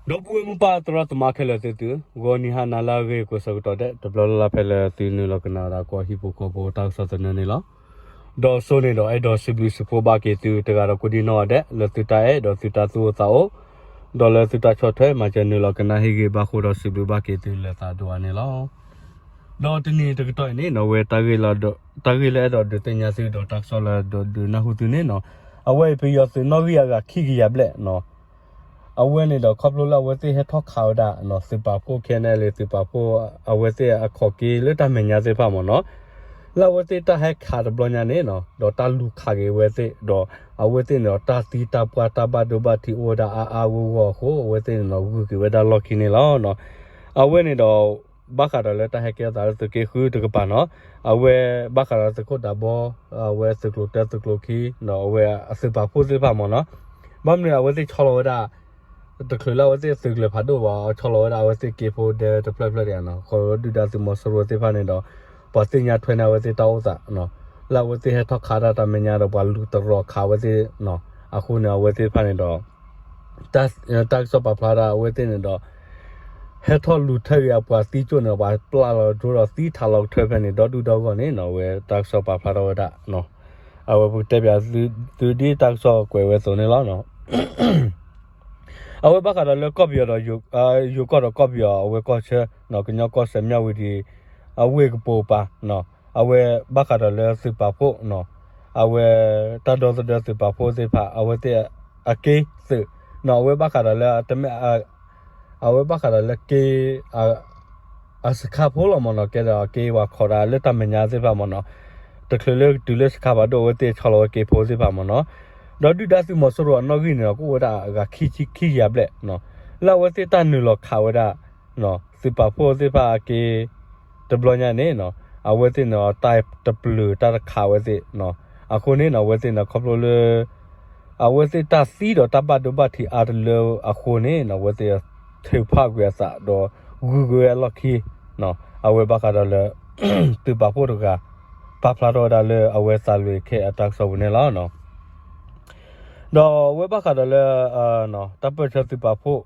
ဒီပုၢ်ဝဲၢ်မိၢ်ပၢ်သရၣ်သမါခဲလၢာ်သ့ၣ်သု, ဂီၤနံၤဟါနၤလၢအဂ့ၤ ကိးဆၢကတီၢ်ဒဲး တဘျီလၢ်လၢ်ဖဲလၢသုနုာ်လီၤကနၣ်ဝဲဒၣ် ကီၢ်ဟံၣ်ဖိဃီဖိတၢ်ကစီၣ်သနၢၣ်န့ၣ်လီၤ. ဒီးစိန့ၣ်ဒီးအဲၣ်ဒိးစံးဘျုးစံးဖှိၣ်ဘၣ်က့ၤသုတဂၤဒီးကိးဒံနီၢ်ဂၤဒဲး လၢသုတၢ်အဲၣ်ဒီးသုတၢ်သူၣ်အိၣ်သးအိၣ်, ဒီးလၢသုတၢ်ဆီၣ်ထွဲမၤစၢၤနုာ်လီၤကနၣ်ဟ့ၣ်ဂ့ၤဘၣ်ဃိဒီးစံးဘျုးဘၣ်က့ၤသုလၢသးဒိၣ်အါန့ၣ်လီၤ. ဒီးတနံၤတကတီၢ်အံၤန့ၣ်နီၤ ဝဲတၢ်ဂ့ၢ်လၢအဲၣ်ဒိးဒုးသ့ၣ်ညါသုဒီးတၢ်ကစီၣ်လၢအဲၣ်ဒိးဒုးနၢ်ဟူသုန့ၣ်နီၤ, အဝဲအံၤပယီၤသုးနီၣ်ဂံၢ်အဂၤခံကယၤဘျဲၣ်နီၤ, အဝဲန့ၣ်ဒီးခီဖျိလၢအဝဲသ့ၣ်ဟဲထီၣ်ခးဝဲဒၣ်နီၤ သုးပာ်ဖှိၣ်ခဲန့ၣ်လၢသုးပာ်ဖှိၣ် အဝဲသ့ၣ်အခီၣ်က့ၤလၢတၢ်မဲာ်ညါသ့ၣ်တဖၣ်မ့ၢ်နီၤ, လၢအဝဲသ့ၣ်တၢ်ဟဲခးတဘျီညါန့ၣ်နီၤ ဒီးတၢ်လူၤခးက့ၤအဝဲသ့ၣ်ဒီး အဝဲသ့ၣ်န့ၣ်ဒီးတၢ်သံတၢ်ပှၢ်တၢ်ဘၣ်ဒိဘၣ်ထံးအိၣ်ဝဲဒၣ်အါအါဂီၢ်ဂီၢ်အဃိ အဝဲသ့ၣ်န့ၣ်ဒီးဂုၤက့ၤဝဲဒၣ်လီၢ်ခံန့ၣ်လီၤ. အဝဲန့ၣ်ဒီး ဘၣ်ဃးဒီးလၢတၢ်ဟဲကဲထီၣ်သးလၢသုးက့ဃုတကပၤနီၤ, အဝဲဘၣ်ဃးဒီးသုးခိၣ်ဒးဘီ အဝဲသုးကျိၤတၢသုးကျိၤခံ ဒီးအဝဲအသုးပာ်ဖှိၣ်သ့ၣ်တဖၣ်မ့ၢ်နီၤ, ဘၣ်မနုၤအဝဲသ့ၣ်ဆီလီၤဝဲဒၣ် တချုးလၢအဝဲသ့ၣ်သုးကျဲၤဖးဒိၣ်ဘၣ် ဆီလီၤဝဲဒၣ်အဝဲသ့ၣ်က့ဖိဒဲတဖျၢၣ်ဖျၢၣ်တဂၤနီၤ, ဃိဒုၣ်ဒါသုးမီၤစိရိၤသ့ၣ်တဖၣ်န့ၣ်ဒီး ပှၤသ့ၣ်ညါထွဲန့ၢ်အဝဲသ့ၣ်တၢ်အိၣ်သးနီၤ, လၢအဝဲသ့ၣ်ဟဲထီၣ်ခးဒၣ်တၢ်မဲာ်ညါဒီးပှၤလူၤတရီၤခးအဝဲသ့ၣ်နီၤ, အဃိန့ၣ် အဝဲသ့ၣ်တဖၣ်န့ၣ်ဒီး တၢ်ကစီၣ်ပာ်ဖျါဒၣ်အဝဲသ့ၣ်န့ၣ်ဒီး ဟဲထီၣ်လူၤထၢက့ၤအပှၤသံကၠိၣ်န့ၣ် ပှၤပျၢ်လီၤဒိဒီးသံထးလီၤကထၢဖဲန့ၣ် ဒီဒူၣ်ဒီဂီၢ်န့ၣ်နီၤ အဝဲတၢ်ကစီၣ်ပာ်ဖျါထီၣ်ဝဲဒၣ် အဝဲပကတဲပၠးသုဒ်တၢ်ကစီၣ်ကွဲးဝဲအသိးန့ၣ်လီၤ. အဝဲဘၣ်ဃးဒီးလၢကီၢ်ပယီၤဒီး ယိၤကီၢ်ဒီးကီၢ်ပယီၤ အဝဲကီၢ်ဆၢ ကညီကီၢ်စဲၣ်မၠၣ်ဝတံၤ အဝ့ၢ်ကပိာ်ပၤ အဝဲဘၣ်ဃးဒီးလၢသုးပာ်ဖှိၣ် အဝဲ တၢ်ဒီသဒၢသုးပာ်ဖှိၣ်သ့ၣ်တဖၣ် အဝဲသ့ၣ်အက့သုး အဝဲဘၣ်ဃးဒီးလၢ အဝဲဘၣ်ဃးဒီးလၢက့ အစခါဖိလီၤမ့ၢ်နီၤ ကဲဒီးက့ဝဲခိးဒၣ်လၢတၢ်မဲာ်ညါသ့ၣ်တဖၣ်မ့ၢ်နီၤ, တချုးလၢတုၤလၢစခါဖးဒိၣ် အဝဲသ့ၣ်ဆီလီၤဝဲက့ဖိသ့ၣ်တဖၣ်မ့ၢ်နီၤ, ဒီးဒုၣ်ဒါသုးမီၤစိရိၤအနီၣ်ဂံၢ်န့ၣ်ဒီး ကအိၣ်ဝဲဒၣ်အဂၤခံဆံခံကယၤဘျဲၣ်, လၢအဝဲသ့ၣ်တၢ်နုာ်လီၤခးဝဲဒၣ် သုးပာ်ဖှိၣ်သ့ၣ်တဖၣ်အက့ တဘျီညါန့ၣ် အဝဲသ့ၣ်န့ၣ် တၢ်တပျုာ်တၢ်တခးဝဲသ့ၣ် အဃိန့ၣ် အဝဲသ့ၣ်န့ၣ် ခီဖျိလၢ အဝဲသ့ၣ်တၢ်သံဒီးတၢ်ဘၣ်ဒိဘၣ်ထံးအါတလၢအဃိန့ၣ် အဝဲသ့ၣ်ထုးဖးကွံာ်အသးဒီးဂုၤက့ၤဝဲအလီၢ်ခံ အဝဲဘၣ်ဃးဒီးလၢ သုးပာ်ဖှိၣ်တဂၤ ပာ်ဖျါထီၣ်ဝဲဒၣ်လၢအဝဲသးလွံၢ်ခဲအတၢ်ကစီၣ်ပူၤန့ၣ်လီၤ. ဒီးအဝဲဘၣ်ဃးဒီးလၢ တၢ်ပၢၢ်ဆၢသုးပာ်ဖှိၣ်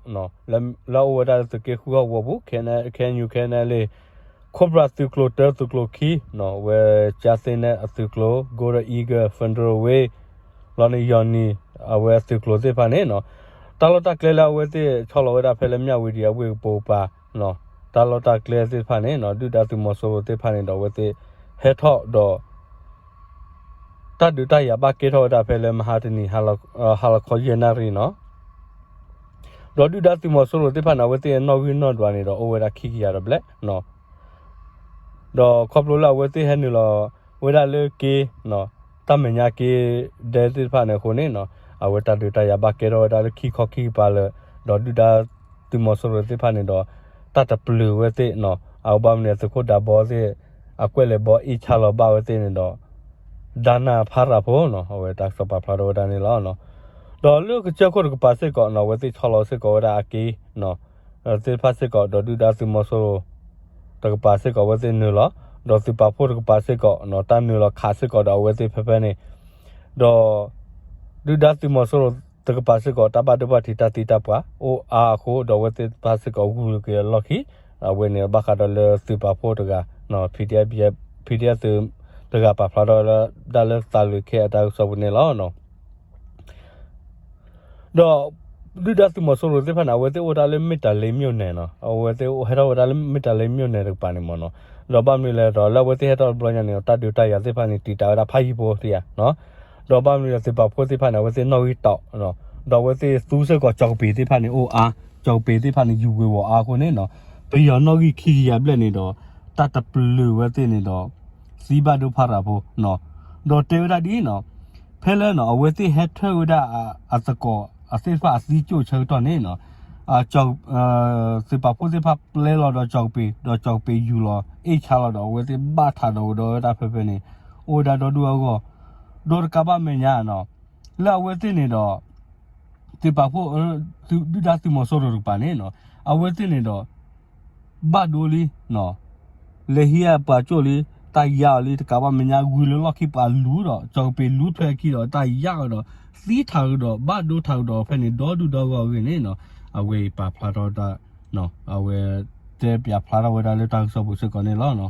လၢအအိၣ်ဝဲဒၣ်လၢသုးက့ဃုဟီၣ်ကဝီၤပူၤ ခဲအံၤ ခဲအံၤ ခဲအံၤန့ၣ်လံ ခိၣ်ပြၣ်သုးကျိၤတၢသုးကျိၤခံ ဝဲကၠါသ့နဲအသုးကျိၤ Golden Eagle Federal Way လီၤန့ၣ်ယီၤနံၤ အဝဲအသုးကျိၤသ့ၣ်တဖၣ်န့ၣ် တၢ်လီၢ်တၢ်ကျဲလၢအဝဲသ့ၣ်ဆီလီၤဝဲဒၣ်ဖဲလၢမၠၣ်ဝတံၤအဝ့ၢ်ကပိာ်ပၤ တၢ်လီၢ်တၢ်ကျဲသ့ၣ်တဖၣ်န့ၣ် ဒုၣ်ဒါသုးမီၤစိရိၤသ့ၣ်တဖၣ်န့ၣ်ဒီးအဝဲသ့ၣ်ဟဲထီၣ်ဒီး တၢ်ဒုးတၢ်ယၤဘၣ်ကဲထီၣ်ဝဲဒၣ်ဖဲလၢမဟါတနံၤ ဟါလီၤခီယဲၢ်နၣ်ရံၣ်နီၤ, ဒီးဒုၣ်ဒါသုးမီၤစိရိၤသ့ၣ်တဖၣ်န့ၣ် အဝဲသ့ၣ်အနီၣ်ဂံၢ်နီၣ်ဒွးန့ၣ်ဒီးအိၣ်ဝဲဒၣ်ခံကယၤဒီးဘျဲၣ်နီၤ, ဒီးခီဖျိလၢအဝဲသ့ၣ်ဟဲနုာ်လီၤဝဲဒၣ်လၢက့ တၢ်မဲာ်ညါက့ဒဲသ့ၣ်တဖၣ်န့ၣ်အဃိန့ၣ်နီၤ အဝဲတၢ်ဒုးတၢ်ယၤဘၣ်ကဲထီၣ်ဝဲဒၣ်လၢခံခီခံကပၤလၢ ဒီးဒုၣ်ဒါသုးမီၤစိရိၤသ့ၣ်တဖၣ်န့ၣ်ဒီး တၢ်တပျုာ်ဝဲသ့ၣ်နီၤ အဝဲဘၣ်မနုၤသုးခိၣ်ဒးဘီသ့ၣ် အကွဲၢ်လဲၤဘီအ့ၣ်ဆါလီၤဘၣ်ဝဲသ့ၣ်န့ၣ်ဒီး ဒါနၢ်ဖးရၤဖိနီၤ အဝဲတၢ်ကစီၣ်ပာ်ဖျါထီၣ်ဝဲဒၣ်န့ၣ်လီၤ. ဒီးလၢကစၢၢ်ခိၣ်တကပၤစ့ၢ်ကီးနီၤ အဝဲသ့ၣ်ဆီလီၤစ့ၢ်ကီးဝဲဒၣ်အက့နီၤ သ့ၣ်တဖၣ်စ့ၢ်ကီး ဒီးဒုၣ်ဒါသုးမီၤစိရိၤတကပၤစ့ၢ်ကီး အဝဲသ့ၣ်နုာ်လီၤ ဒီးသုးပာ်ဖှိၣ်တကပၤစ့ၢ်ကီးနီၤ တၢ်နုာ်လီၤခးစ့ၢ်ကီးဒီးအဝဲသ့ၣ်ဖဲဖဲန့ၣ် ဒီး ဒုၣ်ဒါသုးမီၤစိရိၤတကပၤစ့ၢ်ကီး တၢ်ဘၣ်ဒိဘၣ်ထံးတၢ်သံတၢ်ပှၢ်အိၣ်အါအဃိ ဒီးအဝဲသ့ၣ်တဖၣ်စ့ၢ်ကီးဂုၤက့ၤအလီၢ်ခံ အဝဲန့ၣ်ဘၣ်ဃးဒီးလၢသုးပာ်ဖှိၣ်တဂၤ PDF PDF သုးတဂၤပာ်ဖျါထီၣ်ဝဲဒၣ်လၢသးလွံၢ်ခဲအတၢ်ကစီၣ်ပူၤန့ၣ်လီၤ. ဒီး ဒုၣ်ဒါသုးမီၤစိရိၤသ့ၣ်တဖၣ်န့ၣ် အဝဲသ့ၣ်အိၣ်တၢ်လၢမ့ၢ်တၢ်လ့ၤမျိၣ်နဲၣ်နီၤ အဝဲသ့ၣ်ဟဲထီၣ်ဝဲဒၣ်လၢမ့ၢ်တၢ်လ့ၤမျိၣ်နဲၣ်တကပၤန့ၣ်မ့ၢ်နီၤ ဒီးဘၣ်မနုၤလဲၣ်ဒီး လၢအဝဲသ့ၣ်ဟဲထီၣ်တဘျီညါန့ၣ် တၢ်ဒုးတၢ်ယၤသ့ၣ်တဖၣ်န့ၣ် တံာ်တာ်ဝဲဒၣ်ဖးယံၤဖိတယၤနီၤ ဒီးဘၣ်မနုၤလဲၣ်သုးပာ်ဖှိၣ်သ့ၣ်တဖၣ်န့ၣ် အဝဲသ့ၣ်နီၣ်ဂံၢ်တီၢ်နီၤ ဒီးအဝဲသ့ၣ်သူစ့ၢ်ကီးကၠီၤကပ့ၤသ့ၣ်တဖၣ်န့ၣ်အိၣ်အါ ကၠီၤကပ့ၤသ့ၣ်တဖၣ်န့ၣ် ယူၤကွံာ်ဝီၤအါအဃိန့ၣ်နီၤ ပယီၤနီၣ်ဂံၢ်ခံကယၤဘျဲၣ်န့ၣ်ဒီး တၢ်တပျုာ်ဝဲသ့ၣ်န့ၣ်ဒီး သံဘၣ်ဒိဖးရၤဖိနီၤ ဒီးတဲဝဲဒၣ်ဒ်အံၤနီၤ ဖဲလၢနီၤ အဝဲသ့ၣ်ဟဲထၢၣ်ဝဲဒၣ်အသကိးအသ့ၣ်တဖၣ်အသံကၠိၣ်ဆၢကတီၢ်န့ၣ်နီၤ သုးပာ်ဖှိၣ်သ့ၣ်တဖၣ်ပျဲလီၤဒီးကၠီၤကပ့ၤ ဒီးကၠီၤကပ့ၤယူၤလီၤ အ့ၣ်ဆါလီၤဒီး အဝဲသ့ၣ်ဘၣ်ထးဒီးကဒီးဝဲဒၣ်ဖဲဖဲန့ၣ် အိၣ်ဝဲဒၣ်ဒီဒူၣ်အဂီၢ် ဒီးတကးဘၣ်မဲာ်ညါနီၤ လၢအဝဲသ့ၣ်န့ၣ်ဒီး သုးပာ်ဖှိၣ် ဒုၣ်ဒါသုးမီၤစိရိၤတကပၤန့ၣ်နီၤ အဝဲသ့ၣ်န့ၣ်ဒီး ဘၣ်ဒိလံ လဲၤဟံးအပှၤကၠိၣ်လံ တၢ်ယါအီၤလံ တကးဘၣ်မဲာ်ညါ ဝံၤလၢလီၢ်ခံပှၤလူၤဒီး ကၠီၤကပ့ၤလူၤထွဲအခံဒီး တၢ်ယါကဒီး သံထးကဒီး ဘၣ်ဒိထးကဒီးဖဲန့ၣ် ဒီဒူၣ်ဒီဂီၢ်အဂ့ၢ်န့ၣ်နီၤ အဝဲအံၤပာ်ဖျါထီၣ်ဝဲဒၣ် အဝဲတဲပၠးဖျါထီၣ်ဝဲဒၣ်လၢတၢ်ကစီၣ်ပူၤစ့ၢ်ကီးန့ၣ်လီၤ.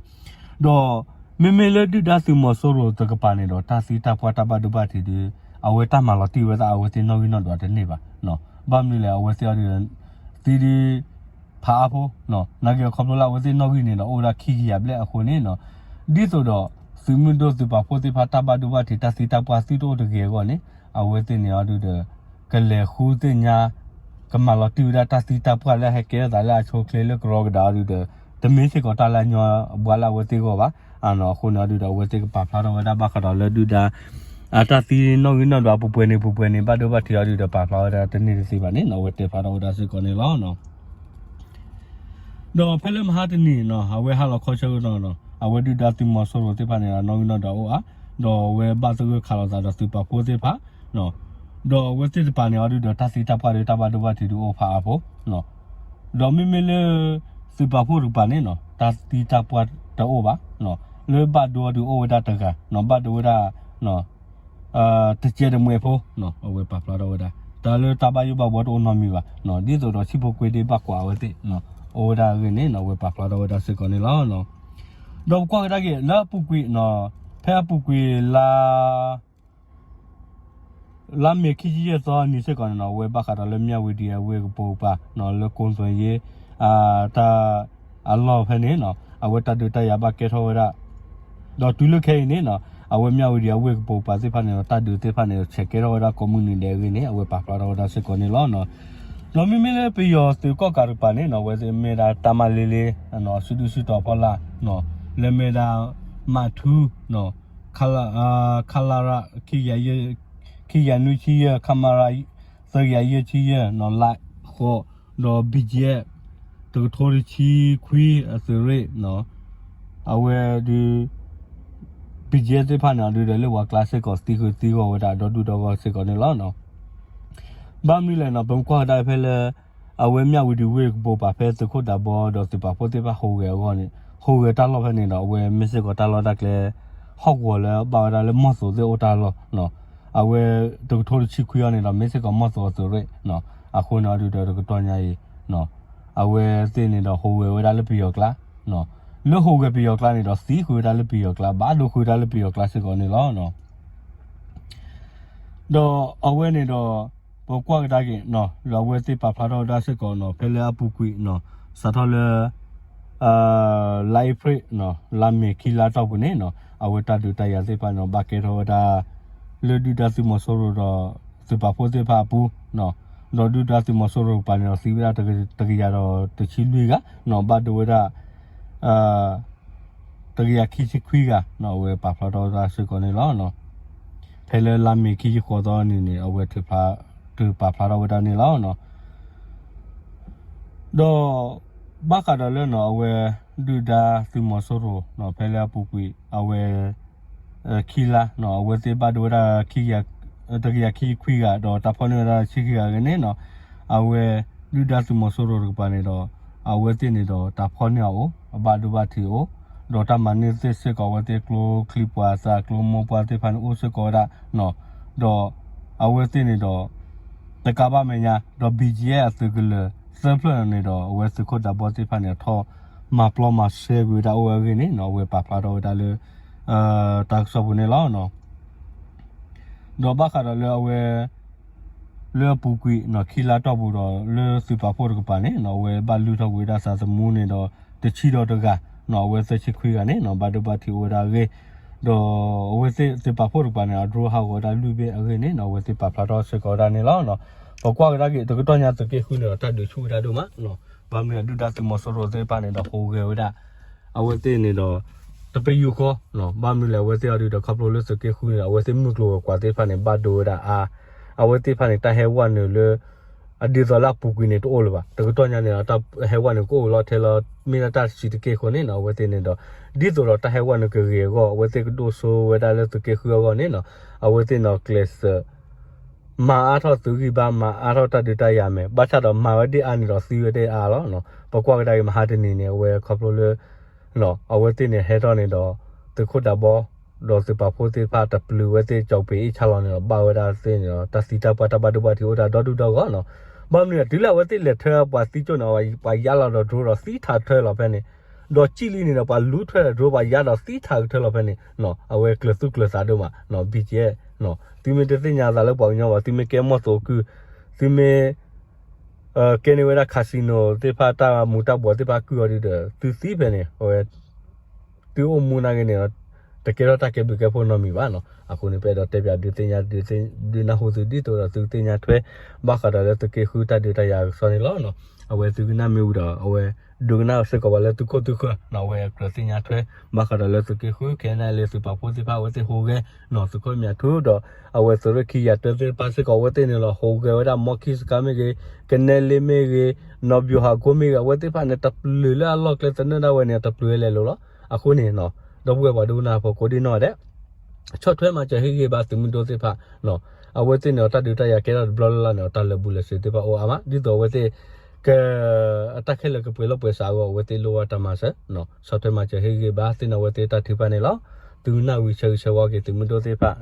ဒီးမ့မ့ၢ်လၢဒုၣ်ဒါသုးမီၤစိရိၤတကပၤန့ၣ်ဒီး တၢ်သံတၢ်ပှၢ်တၢ်ဘၣ်ဒိဘၣ်ထံးဒီး အဝဲတၢ်မၤလီၤတံၢ်ဝဲဒၣ်အဝဲသ့ၣ်နီၣ်ဂံၢ်နီၣ်ဒွးတန့ၢ်ဘၣ်. ဘၣ်မနုၤလဲၣ် အဝဲသ့ၣ်အီၤဒီး သံဒု ဖးအါဖိ နာ်က့ခီဖျိလၢအဝဲသ့ၣ်နီၣ်ဂံၢ်န့ၣ်ဒီး အိၣ်ဝဲဒၣ်ခံကယၤဘျဲၣ်အဃိန့ၣ် ဒ်သိးဒီး သုးမုၢ်ဒိၣ်သုးပာ်ဖှိၣ်သ့ၣ်တဖၣ်တၢ်ဘၣ်ဒိဘၣ်ထံးတၢ်သံတၢ်ပှၢ်သုတအိၣ်တဂ့ၤအဂီၢ်န့ၣ် အဝဲသ့ၣ်န့ၣ်အီၤဒုဒီး ကလဲၤဃုသ့ၣ်ညါ ကမၤလီၤတံၢ်ဝဲဒၣ်တၢ်သံတၢ်ပှၢ်လၢဟဲကဲထီၣ်သးလၢအဆိအချ့လၢကရီကဒါအီၤဒုဒီး တမ့ၢ်စ့ၢ်ကီးတၢ်လၢအညီအဘှါလၢအဝဲသ့ၣ်အဂီၢ်ဘၣ်. အဃိန့ၣ်အီၤဒုဒီး အဝဲသ့ၣ်ကပာ်ဖျါထီၣ်ဝဲဒၣ်ဘၣ်ဃးဒီးလၢဒုၣ်ဒါ အတၢ်သံနီၣ်ဂံၢ်နီၣ်ဒွးပှဲၤပှဲၤန့ၣ် ပှဲၤပှဲၤန့ၣ် ဘၣ်ဒိဘၣ်ထံးအီၤဒုဒီး ပာ်ဖျါဝဲဒၣ်တန့ၢ်တသ့ဘၣ်န့ၣ် အဝဲတဲဖျါထီၣ်ဝဲဒၣ်စ့ၢ်ကီးန့ၣ်လီၤ. ဒီးဖဲလၢမဟါတနံၤန့ၣ် အဝဲဟးလီၤခီဆၢကတီၢ် အဝဲဒုၣ်ဒါသုးမီၤစိရိၤသ့ၣ်တဖၣ်န့ၣ် နီၣ်ဂံၢ်နီၣ်ဒွးအိၣ်အါ, ဒီးအဝဲဘၣ်သဂၢၢ်ခးလိာ်သးဒီးသုးပာ်ဖှိၣ်သ့ၣ်တဖၣ် ဒီးအဝဲသ့ၣ်တကပၤန့ၣ်အီၤဒုဒီး တၢ်သံတၢ်ပှၢ်ဒီးတၢ်ဘၣ်ဒိဘၣ်ထံးဒုအိၣ်ဖးအါဖိ, ဒီးမ့မ့ၢ်လၢ သုးပာ်ဖှိၣ်တကပၤန့ၣ် တၢ်သံတၢ်ပှၢ်တအိၣ်ဘၣ်, လၢဘၣ်ဒိအီၤဒုအိၣ်ဝဲဒၣ်တဂၤ, ဘၣ်ဒိဝဲဒၣ် တကဲတမှဲဖိ, အဝဲပာ်ဖျါထီၣ်ဝဲဒၣ် တၢ်လၢတၢ်ဘၣ်ယိၣ်ဘၣ်ဘှီတအိၣ်နီတမံၤဘၣ်, ဒ်သိးဒီးဆံၣ်ဖိကွ့ဒ့ဘၣ်ကွၢ်အဝဲသ့ၣ် အိၣ်ဝဲဒၣ်အဂ့ၢ်န့ၣ် အဝဲပာ်ဖျါထီၣ်ဝဲဒၣ်စ့ၢ်ကီးန့ၣ်လီၤ. ဒီးပကွၢ်ကဒါက့ၤလၢအပူၤကွံာ်, ဖဲအပူၤကွံာ်လါ လါမ့ၤခံဆံယဲၢ်သီနံၤစ့ၢ်ကီးန့ၣ် အဝဲဘၣ်ဃးဒီးလၢမၠၣ်ဝတံၤအဝ့ၢ်ကပိာ်ကပၤ လၢကိၣ်သွဲယ့ တၢ်အလီၢ်ဖဲန့ၣ် အဝဲတၢ်ဒုးတၢ်ယၤဘၣ်ကဲထီၣ်ဝဲဒၣ်, ဒီးတုၤလၢခဲအံၤန့ၣ် အဝဲမၠၣ်ဝတံၤအဝ့ၢ်ကပိာ်ကပၤသ့ၣ်တဖၣ်န့ၣ်ဒီး တၢ်ဒုးသ့ၣ်တဖၣ်န့ၣ်ဒီး ဆဲးကဲထီၣ်ဝဲဒၣ်ကိးမုၢ်နံၤဒဲးအဂ့ၢ်န့ၣ် အဝဲပာ်ဖျါထီၣ်ဝဲဒၣ်စ့ၢ်ကီးန့ၣ်လီၤ. ဒီးမ့မ့ၢ်လၢပယီၤသုးကီၣ်ကးတကပၤန့ၣ် အဝဲသ့ၣ်မ့ၢ်ဒၣ်တၢ်မၤလ့လ့ အစုဒုၣ်စုတီၤဖီလာ် လၢမ့ၢ်ဒၣ် မးထူ ခလရ ခံကယၤနွံဆံယဲၢ် ခမရ သၢကယၤယဲၢ်ဆံယဲၢ် လါဃိး ဒီး ဘံၣ်ကၠံ တကထိတဆံခွံအသုးရ့ၣ် အဝဲဒုး ဘံၣ်ကၠံသ့ၣ်တဖၣ်န့ၣ် အဒုးဒီးလၢပှၤကျါစ့ၢ်ကီး သံဃုာ်သံဂီၤဝဲဒၣ်ဒီဒူၣ်ဒီဂီၢ်စ့ၢ်ကီးန့ၣ်လီၤ. ဘၣ်မနုၤလဲၣ်န့ၣ် ပမ့ၢ်ကွၢ်ကဒါဖဲလၢ အဝဲမၠၣ်ဝတံၤဝ့ၢ်ကပိာ်ကပၤ ဖဲသုးခိၣ်ဒးဘီဒီးသုးပာ်ဖှိၣ်သ့ၣ်တဖၣ်ဟူးဂဲၤအဂီၢ်န့ၣ် ဟူးဂဲၤတၢ်လီၢ်ဖဲန့ၣ်ဒီး အဝဲမ့ၢ်စ့ၢ်ကီးတၢ်လီၢ်တၢ်ကျဲ ဟီၣ်ကဝီၤလၢဘၣ်ဝဲဒၣ်လၢမီၢ်သိးသ့ၣ်အိၣ်တၢ်လီၢ်, အဝဲတကထိတဆံခွံအံၤန့ၣ်ဒီး မ့ၢ်စ့ၢ်ကီးမီၢ်သိးအသုးရ့ၣ်, အဃိန့ၣ်အဒုးဒီးတကတီၢ်ညါအံၤ အဝဲသ့ၣ်န့ၣ်ဒီးဟူးဂဲၤဝဲဒၣ်လၢပယီၤကျါ, လၢဟူးဂဲၤပယီၤကျါန့ၣ်ဒီး သံဃုာ်ဝဲဒၣ်လၢပယီၤကျါ ဘၣ်ဒိဃုာ်ဝဲဒၣ်လၢပယီၤကျါစ့ၢ်ကီးန့ၣ်လီၤ. ဒီးအဝဲန့ၣ်ဒီး ပကွၢ်ကဒါက့ၤ အဝဲသ့ၣ်ပာ်ဖျါထီၣ်ဝဲဒၣ်စ့ၢ်ကီးန့ၣ် ဖဲလၢအပူၤကွံာ် စးထီၣ်လၢ လါအ့ဖြ့ၣ် လါမ့ၤခံလါတီၢ်ပူၤန့ၣ် အဝဲတၢ်ဒုးတၢ်ယၤသ့ၣ်တဖၣ်န့ၣ် ဘၣ်ကဲထီၣ်ဝဲဒၣ် လၢဒုၣ်ဒါသုးမီၤစိရိၤဒီး သုးပာ်ဖှိၣ်သ့ၣ်တဖၣ်အပူၤ, ဒီးဒုၣ်ဒါသုးမီၤစိရိၤတကပၤန့ၣ်ဒီး သံဝဲဒၣ်တကယၤဒီးတဆံလွံၢ်ဂၤ, ဘၣ်ဒိဝဲဒၣ် တကယၤခံဆံခွံဂၤ အဝဲပာ်ဖျါထီၣ်ဝဲဒၣ်စ့ၢ်ကီးန့ၣ်လီၤ. ဖဲလၢလါမ့ၤခံဆံဃိးသီအနံၤန့ၣ် အဝဲထုးဖျါ ထုးပာ်ဖျါထီၣ်ဝဲဒၣ်န့ၣ်လီၤ. ဒီးဘၣ်ဃးဒီးလၢန့ၣ် အဝဲ ဒုၣ်ဒါသုးမီၤစိရိၤ ဖဲလၢအပူၤကွံာ် အဝဲ ခံလါ အဝဲသ့ၣ်ဘၣ်ဒိဝဲဒၣ် တကယၤခံဆံခွံဂၤ ဒီးတၢ်ဖီၣ်န့ၢ်ဝဲဒၣ်ဆံဃံဂၤအဂ့ၢ်န့ၣ် အဝဲ ဒုၣ်ဒါသုးမီၤစိရိၤတကပၤန့ၣ်ဒီး အဝဲသ့ၣ်န့ၣ်ဒီးတၢ်ဖီၣ်န့ၢ်အအိၣ် အဘၣ်ဒိဘၣ်ထံးအိၣ် ဒီးတၢ်မၤန့ၢ်သ့ၣ်စ့ၢ်ကီးအဝဲသ့ၣ်ကျိချံမျိာ်သၣ် ကျိမိၢ်ပှၢ်သ့ၣ်တဖၣ်န့ၣ် အိၣ်စ့ၢ်ကီးဝဲဒၣ် ဒီးအဝဲသ့ၣ်န့ၣ်ဒီး တကးဘၣ်မဲာ်ညါ ဒီး ဘံၣ်ကၠံ အသုးကလၢၤသၢဖျၢၣ်န့ၣ်ဒီး အဝဲသုးခိၣ်ဒးဘီသ့ၣ်တဖၣ်န့ၣ် အထီၣ်မၤပျီမၤစဲကွံာ်ဝဲဒၣ်အိၣ်ဝဲအဂ့ၢ်န့ၣ် အဝဲပာ်ဖျါထီၣ်ဝဲဒၣ်လၢ တၢ်ကစီၣ်ပူၤန့ၣ်လီၤ. ဒီးဘၣ်ဃးဒီးလၢအဝဲ လၢအပူၤကွံာ် ခံလါတီၢ်ပူၤဒီး လၢသုးပာ်ဖှိၣ်တကပၤန့ၣ် အဝဲဘၣ်လုၢ်ထီၣ်ကွံာ်ဝဲဒၣ်သးသမူန့ၣ်ဒီး တဆံဒီးတဂၤ အဝဲသၢဆံခွံဂၤန့ၣ် ဘၣ်ဒိဘၣ်ထံးအိၣ်ဝဲဒၣ်အဂ့ၢ် ဒီးအဝဲသ့ၣ်သုးပာ်ဖှိၣ်တကပၤန့ၣ် အdroneဟးဂီၤဝဲဒၣ်လွံၢ်ဘ့ၣ်အဂ့ၢ်န့ၣ် အဝဲသ့ၣ်ပာ်ဖျါထီၣ်စ့ၢ်ကီးဝဲဒၣ်န့ၣ်လီၤ. ပကွၢ်ကဒါက့ၤ တကတီၢ်ညါသုးက့ဃုန့ၣ်ဒီး တၢ်ဒုးဆူၣ်ဝဲဒၣ်ဒိၣ်မး ဘၣ်မနုၤဒုၣ်ဒါသုးမီၤစိရိၤသ့ၣ်တဖၣ်န့ၣ်ဒီး ဟူးဂဲၤဝဲဒၣ် အဝဲသ့ၣ်န့ၣ်ဒီး တပယူာ်ဃီ ဘၣ်မနုၤလဲၣ် အဝဲသ့ၣ်အီၤဒုးဒီးခီဖျိလၢသုးက့ဃုန့ၣ်ဒီး အဝဲသ့ၣ်မုၢ်ကျိၤဝဲၤကွာ်သ့ၣ်တဖၣ်န့ၣ် ဘၣ်ဒိဝဲဒၣ်အါ အဝဲသ့ၣ်တဖၣ်န့ၣ် တၢ်ဟဲဝဲနုာ်လၢ အဒ်သိးလၢအပူၤကွံာ်န့ၣ်တအိၣ်လၢၤဘၣ်. တကတီၢ်ညါန့ၣ်ဒီး တၢ်ဟဲဝဲနုာ်ကအိၣ်လီၤထဲလီၤ မ့ၢ်ဒၣ်တၢ်တဆံးတက့ၢ်အဃိန့ၣ် အဝဲသ့ၣ်န့ၣ်ဒီး ဒ်သိးဒီးတၢ်ဟဲဝဲနုာ်ကဂ့ၤအဂီၢ် အဝဲသ့ၣ်ကဒိၣ်စိဝဲဒၣ်လၢသုးက့ဃုအဂီၢ်န့ၣ် အဝဲသ့ၣ်န့ၣ်ကျဲးစၢး မၤအါထီၣ်သုးဂံၢ်ဘါ မၤအါထီၣ်တၢ်ဒုးတၢ်ယၤမဲာ် ဘၣ်ဆၣ်ဒီးမၤဝဲဒ်အါန့ၣ်ဒီးသံဝဲဒ်အါလီၤ. ပကွၢ်ကဒါက့ၤမဟါတနံၤန့ၣ် အဝဲခီဖျိလၢ အဝဲသ့ၣ်န့ၣ်ဟဲထီၣ်န့ၣ်ဒီး သုးခိၣ်ဒးဘီ ဒီးသုးပာ်ဖှိၣ်သ့ၣ်တဖၣ်တပျုာ်ဝဲသ့ၣ် ကၠီၤပ့ၤအ့ၣ်ဆါလီၤန့ၣ်ဒီး ဘၣ်ဝဲဒၣ်သ့ၣ်န့ၣ်ဒီး တၢ်သံတၢ်ပှၢ်တၢ်ဘၣ်ဒိဘၣ်ထံးအိၣ်တၢ်ဒီဒူၣ်ဒီဂီၢ်လီၤ. ဘၣ်မနုၤ တုၤလၢအဝဲသ့ၣ်လဲၤထၢပှၤသံကၠိၣ်န့ၣ် ပှၤယါလီၤဒီး drone ဒီးသံထးထၢလီၤဖဲန့ၣ်, ဒီးကၠံၣ်လံန့ၣ်ဒီး ပှၤလူထၢဒီး drone ပှၤယါဒီးသံထးကထၢလီၤဖဲန့ၣ်, အဝဲကျၢၤသူၣ်ကျၢၤသးဒိၣ်မး ဘံကဲ, သုမ့ၢ်တသ့ၣ်ညါသးလၢပှၤကညီဘၣ်, သုမ့ၢ်ကဲမီၢ်သိးကုၢ်, သုမ့ၢ် ကဲန့ၢ်ဝဲဒၣ် casino သ့ၣ်တဖၣ် တၢ်မူၤတၢ်ဘှီးသ့ၣ်တဖၣ်ကုၢ်အီၤဒီး သုသံဖဲန့ၣ် အဝဲ သုအိၣ်မူနာ်က့န့ၣ် တကဲထီၣ်တၢ်ကဲဘျုးကဲဖှိၣ်နီတမံၤဘၣ်နီၤ. အဃိန့ၣ် ပအဲၣ်ဒိးတဲပၠးဒုးသ့ၣ်ညါ ဒုးနၢ်ဟူသုဒ်သိးဒီးသုကသ့ၣ်ညါထွဲ ဘၣ်ဃးဒီးလၢသုးက့ဃုတၢ်ဒုးတၢ်ယၤကစီၣ်န့ၣ်လီၤ. အဝဲသုကနၣ်မ့ၢ်ဝံၤဒီး အဝဲဒိကနၣ်စ့ၢ်ကီးပှၤလၢသုခိၣ်သုဃၢၤနီၤ, အဝဲကြၢးသ့ၣ်ညါထွဲ ဘၣ်ဃးဒီးလၢသုးက့ဃု ခဲအံၤလၢသုးပာ်ဖှိၣ်သ့ၣ်တဖၣ် အဝဲသ့ၣ်ဟူးဂဲၤနီၤ သုးခိၣ်မၠးထူဒီး အဝဲသုးရ့ၣ်ခံယၤတၢသ့ၣ်တဖၣ်စ့ၢ်ကီး အဝဲသ့ၣ်န့ၣ်လီၤ ဟူးဂဲၤဝဲဒၣ် မီခံစခါမ့ၢ်ဂ့ၤ, ကနဲလ့မ့ၢ်ဂ့ၤ, နီၣ်ဘျူၤဟးကိမ့ၢ်ဂ့ၤ အဝဲသ့ၣ်တဖၣ်န့ၣ် တပျုာ်လၢအလီၢ်ကျဲသနၢၣ်ဒၣ်ဝဲန့ၣ် တပျုာ်ဝဲလဲၤလိၤလီၤ. အဃိန့ၣ် ဒီပုၢ်ဝဲၢ်ပှၤဒိကနၣ်ဖိကိးဒံနီၢ်ဒဲး ဆီၣ်ထွဲမၤစၢၤဟ့ၣ်ဂံၢ်ဘါသုးမုၢ်ဒိၣ်သ့ၣ်တဖၣ် အဝဲသ့ၣ်န့ၣ် တၢ်ဒုးတၢ်ယၤကဲထီၣ်တဘျီလၢ်လၢ်န့ၣ် တၢ်လၢာ်ဘူၣ်လၢာ်စ့ၤသ့ၣ်တဖၣ်အိၣ်အါမး ဒ်သိးအဝဲသ့ၣ် က အတၢ်ခဲလၢာ်ကပှဲၤလီၢ်ပှဲၤစးအဂီၢ် အဝဲသ့ၣ်လိၣ်ဘၣ်တၢ်မၤစၢၤ ဆီၣ်ထွဲမၤစၢၤဟ့ၣ်ဂံၢ်ဘါသ့ၣ်န့ၣ် အဝဲသ့ၣ်တၢ်ထုကဖၣ်န့ၣ်လီၤ. သုကနၣ်ဝံၤဆၢဂ့ၤဆၢဝါက့ၤသုးမုၢ်ဒိၣ်သ့ၣ်တဖၣ်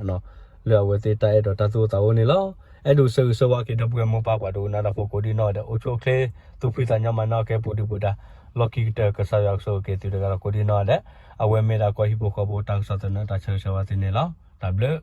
လၢအဝဲသ့ၣ်တၢ်အဲၣ်ဒိးတၢ်သူၣ်အိၣ်သးအိၣ်န့ၣ်လီၤ. အဲၣ်ဒိးဆၢဂ့ၤဆၢဝါက့ၤဒီပုၢ်ဝဲၢ်မိၢ်ပၢ်ပှၤဒိကနၣ်တၢ်ဖိကိးဒံနီၢ်ဒဲး အိၣ်ဆူၣ်အိၣ်ချ့ သူၣ်ဖှံသးညီမၤနၢၤကဲပူၤဒုပူၤဒါ လီၢ်ခံကတၢၢ် ကစၢ်ယွၤကဆိၣ်ဂ့ၤက့ၤသုတဂၤဒီးကိးဒံနီၢ်ဒဲး အဝဲမ့ၢ်ဒၣ်ကီၢ်ဟံၣ်ဖိဃီဖိတၢ်ကစီၣ်သနၢၣ်တၢ်ဆၢဂ့ၤဆၢဝါသုန့ၣ်လီၤ. တၢ်ဘျုး